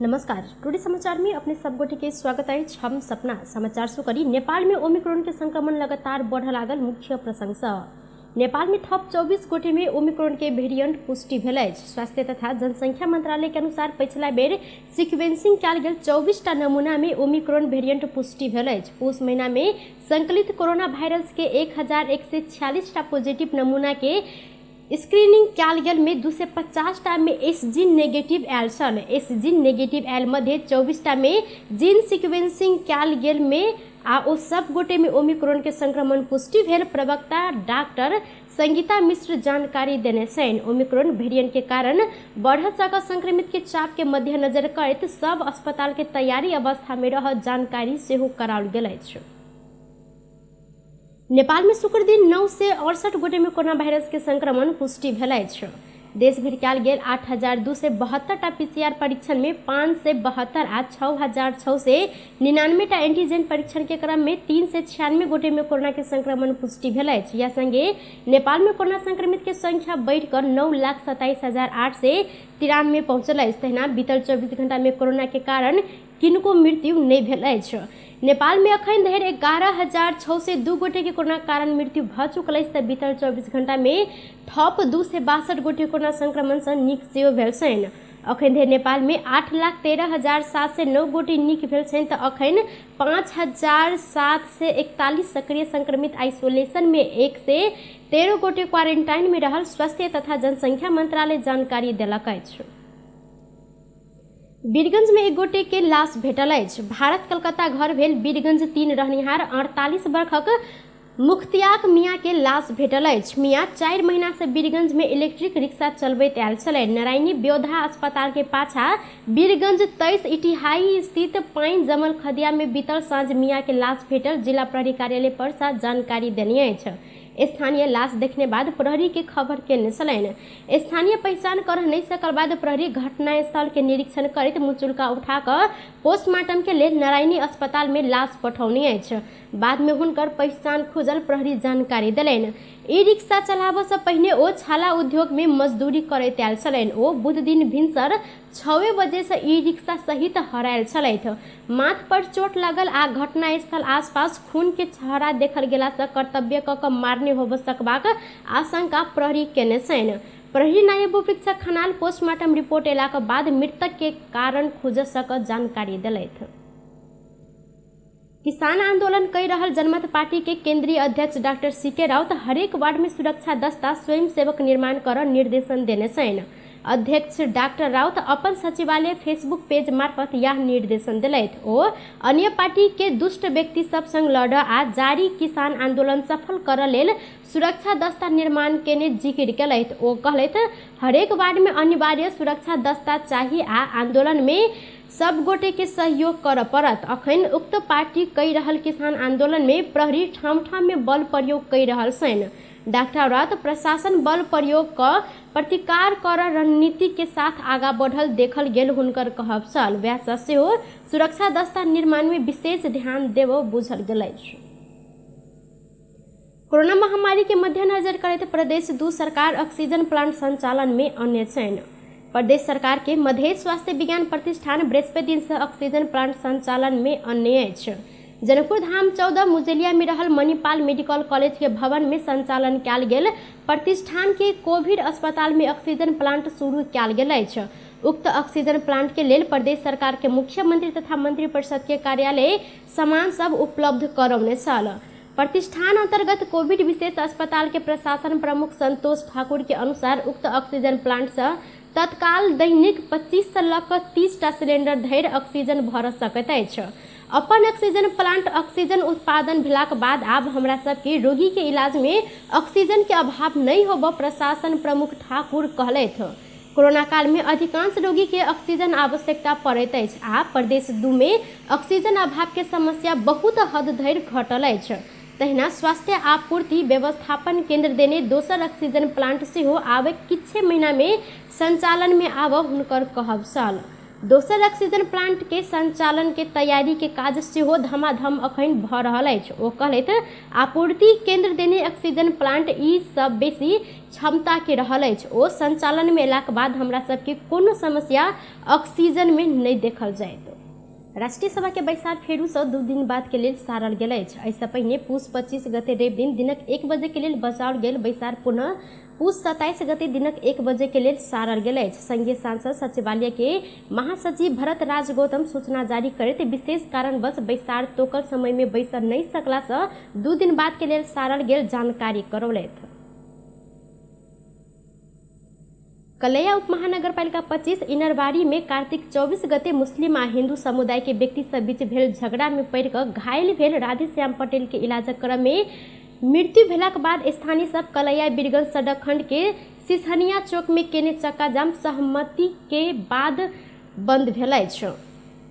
नमस्कार, टुडे समाचार में अपने सब गोटे के स्वागत अछि। हम सपना समाचार शुरू करी। नेपाल में ओमिक्रॉन के संक्रमण लगातार बढ़ लागल मुख्य प्रसंग सँ नेपाल में थप 24 गोटे में ओमिक्रॉन के वेरिएंट पुष्टि भेल अछि। स्वास्थ्य तथा जनसंख्या मंत्रालय के अनुसार पछिला बेर सीक्वेंसिंग कयल गेल 24टा नमूना में ओमिक्रॉन वेरिएंट पुष्टि भेल अछि। पौष महीना में संकलित कोरोना वायरस के 1146टा पॉजिटिव नमूना के स्क्रीनिंग कयल गेल में 250टा में एस जीन नेगेटिव आयल छल। एस जीन नेगेटिव आयल मध्य 24टा में जीन सीक्वेंसिंग कयल गेल में आ ओ सब गोटे में ओमिक्रॉन के संक्रमण पुष्टि भेल प्रवक्ता डॉक्टर संगीता मिश्र जानकारी देने छनि। ओमिक्रॉन वेरिएंट के कारण बढ़त सकल संक्रमित के चाप के मद्देनजर करैत सब अस्पताल के तैयारी अवस्था में रह जानकारी सेहो कराओल गेल अछि। नेपाल में शुक्र दिन 968 गोटे में कोरोना वायरस के संक्रमण पुष्टि भेल अछि। देश भरि कयल गेल 8272टा पीसीआर परीक्षण में 572 आ 6699टा एंटीजन परीक्षण के क्रम में 396 गोटे में कोरोना के संक्रमण पुष्टि भेल अछि। यह संगे नेपाल में कोरोना संक्रमित के संख्या बढ़िकर 9,27,893 पहुंचल अछि। तहिना बीतल 24 घंटा में कोरोना के कारण किनको मृत्यु नहीं भेल अछि। नेपाल में अखन धरि 11,602 गोटे के कोरोना कारण मृत्यु भ चुकल अछि। त बीतल 24 घंटा में थप 262 गोटे कोरोना संक्रमण से नीक सेहो भेल छनि। अखन धरि नेपाल में 8,13,709 गोटे नीक भेल छनि त अखन 5,741 सक्रिय संक्रमित आइसोलेशन में 113 गोटे क्वारेंटाइन में रहल स्वास्थ्य तथा जनसंख्या मंत्रालय जानकारी देलक अछि। वीरगंज में एक गोटे के लाश भेटल अछि। भारत कलकत्ता घर भेल वीरगंज 3 रहनिहार 48 वर्षक मुख्तियाक मियाँ के लाश भेटल अछि। मियाँ 4 महीना से वीरगंज में इलेक्ट्रिक रिक्शा चलबैत आयल छलै। नारायणी ब्योधा अस्पताल के पाछा वीरगंज 23 इटिहाई स्थित पानि जमल खदिया में बीतल साँझ मियाँ के लाश भेटल जिला प्रहरी कार्यालय परसा जानकारी देने अछि। स्थानीय लाश देखने बाद प्रहरी के खबर केने छलनि। स्थानीय पहचान कर नहीं सकल बाद प्रहरी घटनास्थल के निरीक्षण करैत मुचुल्का उठा कऽ पोस्टमार्टम के लेल नारायणी अस्पताल में लाश पठौने अछि। बाद में हुनकर पहचान खुजल प्रहरी जानकारी देलनि। ई रिक्शा चलाबऽ से पहिने ओ छाला उद्योग में मजदूरी करैत आयल छलनि। ओ बुध दिन भिनसर 6 बजे से ई रिक्शा सहित हरायल छलथि। माथ पर चोट लागल आ घटनास्थल आसपास खून के छहरा देखल गेला से कर्तव्य क के मारने होब सकबाक आशंका प्रहरी केने छनि। प्रहरी नायब उपरीक्षक खनाल पोस्टमार्टम रिपोर्ट एलाक बाद मृतक के कारण खोज सक जानकारी देलथि। किसान आंदोलन कर रहल जनमत पार्टी के केंद्रीय अध्यक्ष डॉक्टर सीके राउत हरेक वार्ड में सुरक्षा दस्ता स्वयंसेवक निर्माण कर निर्देशन देने छनि। अध्यक्ष डॉक्टर राउत अपन सचिवालय फेसबुक पेज मार्फत यह निर्देशन दिलथि। ओ अन्य पार्टी के दुष्ट व्यक्ति सब संग लड़ आ जारी किसान आंदोलन सफल कर लेल सुरक्षा दस्ता निर्माण केने जिक्र केलथि। ओ कहलथि हरेक वार्ड में अनिवार्य सुरक्षा दस्ता चाहिए आ आंदोलन में सब गोटे के सहयोग कर पड़त। अखन उक्त पार्टी कई रहल किसान आंदोलन में प्रहरी ठाम ठाम में बल प्रयोग कई रहल छनि। डॉक्टर राउत प्रशासन बल प्रयोग क प्रतिकार कर रणनीति के साथ आगा बढ़ल देखल गेल हुनकर कहब छल। वैह सेहो सुरक्षा दस्ता निर्माण में विशेष ध्यान देबो बुझल गेल अछि। कोरोना महामारी के मद्देनजर करैत प्रदेश 2 सरकार ऑक्सीजन प्लांट संचालन में अन्य छनि। प्रदेश सरकार के मधेश स्वास्थ्य विज्ञान प्रतिष्ठान बृहस्पति दिन से ऑक्सीजन प्लांट संचालन में अन्य अछि। जनकपुर धाम 14 मुजेलिया में रहल मणिपाल मेडिकल कॉलेज के भवन में संचालन कयल गेल प्रतिष्ठान के कोविड अस्पताल में ऑक्सीजन प्लांट शुरू कयल गेल अछि। उक्त ऑक्सीजन प्लांट के लेल प्रदेश सरकार के मुख्यमंत्री तथा मंत्री परिषद के कार्यालय सामान सब उपलब्ध करौने छल। प्रतिष्ठान अंतर्गत कोविड विशेष अस्पताल के प्रशासन प्रमुख संतोष ठाकुर के अनुसार उक्त ऑक्सीजन प्लांट से तत्काल दैनिक 25 से लऽ कऽ 30टा सिलेंडर धरि ऑक्सीजन भर सकैत अछि। अपन ऑक्सीजन प्लांट ऑक्सीजन उत्पादन भेलाक बाद आब हमरा सबके रोगी के इलाज में ऑक्सीजन के अभाव नहीं होब प्रशासन प्रमुख ठाकुर कहलथि। कोरोना काल में अधिकांश रोगी के ऑक्सीजन आवश्यकता पड़ैत अछि आ प्रदेश 2 में ऑक्सीजन अभाव के समस्या बहुत हद धरि घटल अछि। तहिना स्वास्थ्य आपूर्ति व्यवस्थापन केंद्र देने दोसर ऑक्सीजन प्लांट सेहो आब किछे महीना में संचालन में आब हुनकर कहब छल। दोसर ऑक्सीजन प्लांट के संचालन के तैयारी के काज सेहो धमाधम अखन भ रहल अछि। ओ कहलथि, आपूर्ति केंद्र देने ऑक्सीजन प्लांट ई सब बेसी क्षमता के रहल अछि। ओ संचालन में एलाक बाद हमरा सबके कोनो समस्या ऑक्सीजन में नहि देखल जायत। राष्ट्रीय सभा के बैसार फेरू से 2 दिन बाद के लेल सारल गेल अछि। एहिसँ पहिने पूस 25 गते रवि दिन दिनक 1 बजे के लेल बजाओल गेल बैसार पुनः पूस 27 गते दिनक 1 बजे के लेल सारल गेल अछि। संघीय सांसद सचिवालय के महासचिव भरत राज गौतम सूचना जारी करैत विशेष कारणवश बैसार तोकल समय में बैसर नहीं सकला से 2 दिन बाद के लेल सारल गेल जानकारी करौलथि। कलैया उपमहानगरपालिका 25 इनरवारी में कार्तिक 24 गते मुस्लिम आ हिंदू समुदाय के व्यक्ति सब बीच भेल झगड़ा में पड़ि कऽ घायल भेल राधेश्याम पटेल के इलाजक क्रम में मृत्यु भेलाक बाद स्थानीय सब कलैया बीरगंज सड़क खंड के सिसहनिया चौक में केने चक्का जाम सहमति के बाद बंद भेल अछि।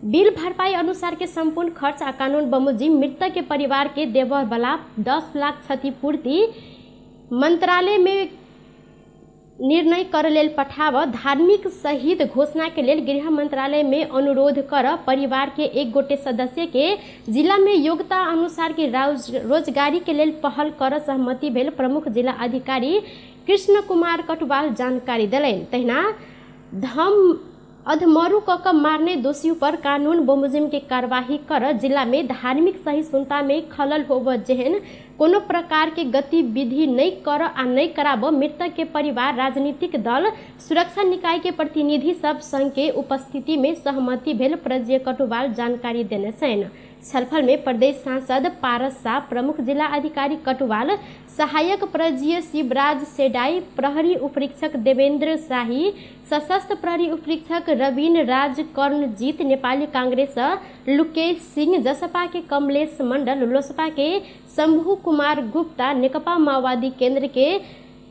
बिल भरपाई अनुसार के संपूर्ण खर्च आ कानून बमोजिम मृतक के परिवार के देबय वाला 10 लाख क्षतिपूर्ति मंत्रालय में निर्णय कर लेल पठाव, धार्मिक शहीद घोषणा के लेल गृह मंत्रालय में अनुरोध कर, परिवार के एक गोटे सदस्य के जिला में योग्यता अनुसार के रोजगारी के लेल पहल कर सहमति भेल प्रमुख जिला अधिकारी कृष्ण कुमार कटवाल जानकारी देलनि। तहिना धम अधमरू क क मारने दोषी पर कानून बमोजिम के कार्यवाही कर जिला में धार्मिक सहिष्णुता में खलल होब जेहन कोनो प्रकार के गतिविधि नहीं कर आ नहीं कराब मृतक के परिवार, राजनीतिक दल, सुरक्षा निकाय के प्रतिनिधि सब संघ के उपस्थिति में सहमति भेल प्रजय कटुवाल जानकारी देने छनि। छलफल में प्रदेश सांसद पारस शाह, प्रमुख जिला अधिकारी कटुवाल, सहायक प्रजीय शिवराज सेडाई, प्रहरी उपरीक्षक देवेंद्र शाही, सशस्त्र प्रहरी उपरीक्षक रवीन राज कर्णजीत, नेपाली कांग्रेस लुकेश सिंह, जसपा के कमलेश मंडल, लोसपा के शंभू कुमार गुप्ता, नेकपा माओवादी केंद्र के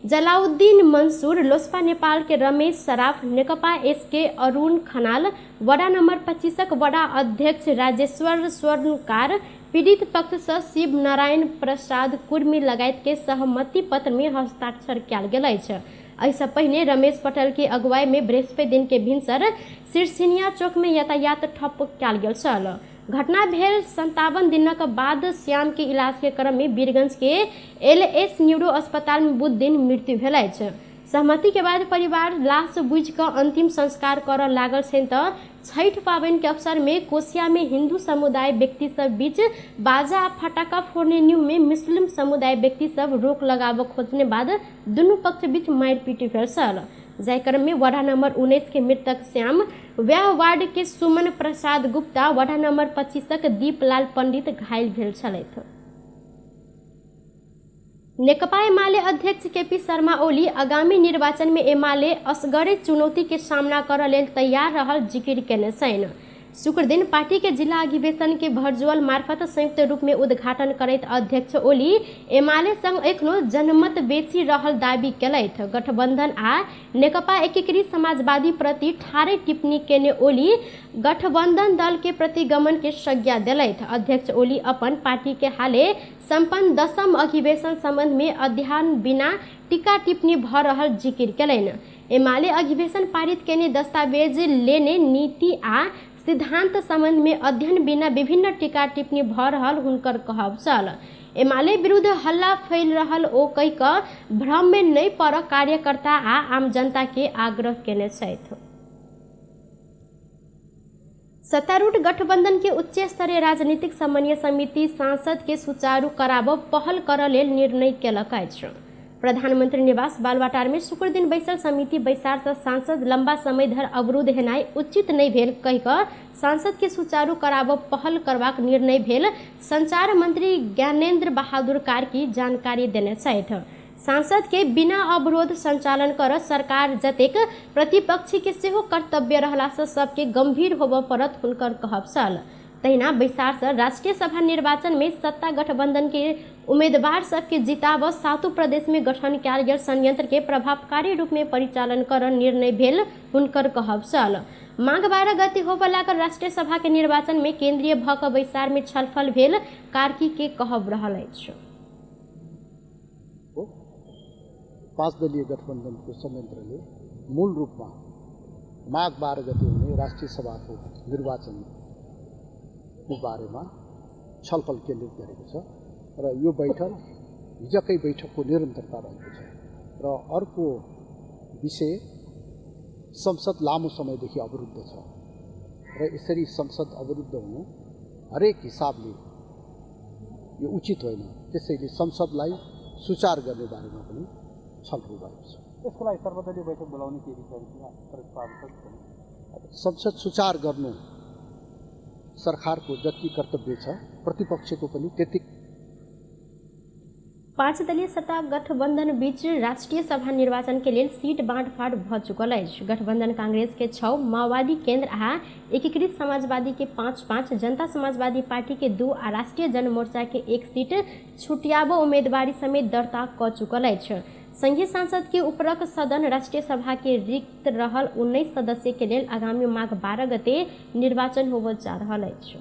जलाउद्दीन मंसूर, लोसपा नेपाल के रमेश सराफ, नेकपा एस के अरुण खनाल, वडा नंबर 25 वडा अध्यक्ष राजेश्वर स्वर्णकार, पीड़ित पक्ष से शिव नारायण प्रसाद कुर्मी लगायत के सहमति पत्र में हस्ताक्षर कयल गेल अछि। एहिसँ पहिने रमेश पटेल के अगुवाई में बृहस्पति दिन के भिनसर सिरसिनिया चौक में यातायात ठप्प कयल गेल छल। घटना भेल 57 दिनक बाद श्याम के इलाज के क्रम में बीरगंज के एलएस न्यूरो अस्पताल में बुध दिन मृत्यु भेल अछि। सहमति के बाद परिवार लाश बुझि कऽ अंतिम संस्कार करऽ लागल छनि तऽ छठि पाबनि के अवसर में कोसिया में हिंदू समुदाय व्यक्ति सब बीच बाजा आ फटाका फोड़ने न्यू में मुस्लिम समुदाय व्यक्ति सब रोक लगाबऽ खोजने बाद दुनू पक्ष बीच मारिपीट भेल छल। जाहि क्रम में वडा नंबर 19 के मृतक श्याम, वैह वार्ड के सुमन प्रसाद गुप्ता, वडा नंबर 25 दीपलाल पंडित घायल भेल छलथि। नेकपा एमाले अध्यक्ष केपी शर्मा ओली आगामी निर्वाचन में एमाले असगरे चुनौती के सामना करऽ लेल तैयार रहल जिकिर केने छनि। शुक्र दिन पार्टी के जिला अधिवेशन के वर्चुअल मार्फत संयुक्त रूप में उद्घाटन करैत अध्यक्ष ओली एमाले संग एखनो जनमत बेसी रहल दावी केलथि। गठबंधन आ नेकपा एकीकृत समाजवादी प्रति ठारे टिप्पणी केने ओली गठबंधन दल के प्रतिगमन के संज्ञा देलथि। अध्यक्ष ओली अपन पार्टी के हाले संपन्न 10म अधिवेशन संबंध में अध्ययन बिना टीका टिप्पणी भ रहल जिकिर केलनि। एमाले अधिवेशन पारित केने दस्तावेज लेने नीति आ सिद्धांत संबंध में अध्ययन बिना विभिन्न टीका टिप्पणी भ रहल हुनकर कहब छल। एमाले विरुद्ध हल्ला फैल रहल ओ कहि कऽ भ्रम में नहि पड़ कार्यकर्ता आ आम जनता के आग्रह केने छथि। सत्तारूढ़ गठबंधन के उच्च स्तरीय राजनीतिक समन्वय समिति सांसद के सुचारू कराबऽ पहल करऽ लेल निर्णय केलक अछि। प्रधानमंत्री निवास बालवाटार में शुक्र दिन बैसल समिति बैसार से सांसद लंबा समय धरि अवरुद्ध हेनाइ उचित नहि भेल कहि कऽ सांसद के सुचारू कराबऽ पहल करबाक निर्णय भेल संचार मंत्री ज्ञानेन्द्र बहादुर कार्की जानकारी देने छथि। सांसद के बिना अवरोध संचालन कर सरकार जतेक प्रतिपक्षी के सेहो कर्तव्य रहला से सबके गंभीर होबऽ पड़त हुनकर कहब छल। तहिना बैसार से राष्ट्रीय सभा निर्वाचन में सत्ता गठबंधन के उम्मीदवार सबके जिताब सातों प्रदेश में गठन कयल गेल संयंत्र के प्रभावकारी रूप में परिचालन कर निर्णय भेल हुनकर कहब छल। माघ 12 गते होबय लागल राष्ट्रीय सभा के निर्वाचन में केंद्रीय भ क बैसार में छलफल भेल कार्की के कहब रहल अछि। 5 दलीय गठबन्धनको संयन्त्रले मूल रूपमा माघ 12 गते हुने राष्ट्रिय सभाको निर्वाचनको बारेमा छलफल केन्द्रित गरेको छ र यो बैठक हिजोकै बैठकको निरन्तरता रहेको छ। र अर्को विषय, संसद लामो समयदेखि अवरुद्ध छ र यसरी संसद अवरुद्ध हुनु हरेक हिसाबले यो उचित होइन। त्यसैले संसदलाई सुचार गर्ने बारेमा पनि छलफल भएको छ। यसको लागि सर्वदलीय बैठक बोलाउने के विचार छ? संसद सुचार गर्नु सरकारको जति कर्तव्य छ, प्रतिपक्षको पनि त्यति। 5 दलीय सत्ता गठबंधन बीच राष्ट्रिय सभा निर्वाचन के लेल सीट बांटफाट भ चुकल अछि। गठबंधन कांग्रेस के 6, माओवादी केंद्र आ एकीकृत समाजवादी के 5-5, जनता समाजवादी पार्टी के 2 आ राष्ट्रीय जनमोर्चा के 1 सीट छुटियाबो उम्मीदवारी समेत दर्ता क चुकल अछि। संघीय सांसद के उपरक सदन राष्ट्रिय सभा के रिक्त रहल 19 सदस्य के लेल आगामी माघ 12 गते निर्वाचन होबय जा रहल अछि।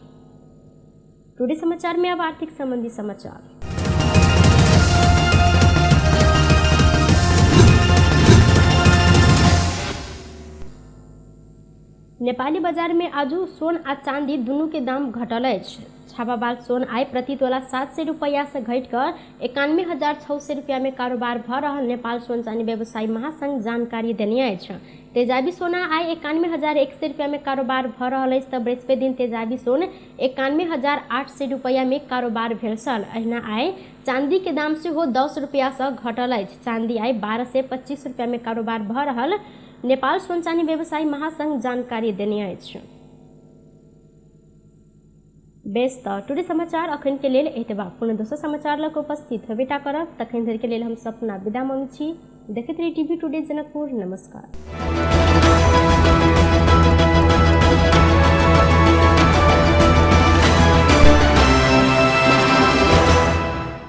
टुडे समाचार में अब आर्थिक संबंधी समाचार। नेपाली बाजार में आजू सोन आ चांदी दुनू के दाम घटल अछि। छापाबाल सोन आइ प्रति तोला 700 रुपैया से घटिकर 91,600 रुपया में कारोबार भ रहल नेपाल सोन चांदी व्यवसायी महासंघ जानकारी देने अछि। तेजाबी सोना आइ 91,100 रुपया में कारोबार भ रहल अछि त बृहस्पति दिन तेजाबी सोन 91,800 रुपैया में कारोबार भेल छल। अहिना आइ चांदी के दाम सेहो 10 रुपया से घटल अछि। चांदी आइ 1225 रुपया में कारोबार भ रहल नेपाल सोन चानी व्यवसायी महासंघ जानकारी देने अछि। बेस त टुडे समाचार अखन के लेल एतबा। पुनः दोसर समाचार लग उपस्थित हेबेटा करब। तखन धरि के लेल हम सपना विदा मांगै छी। देखैत रही टीवी टुडे जनकपुर। नमस्कार।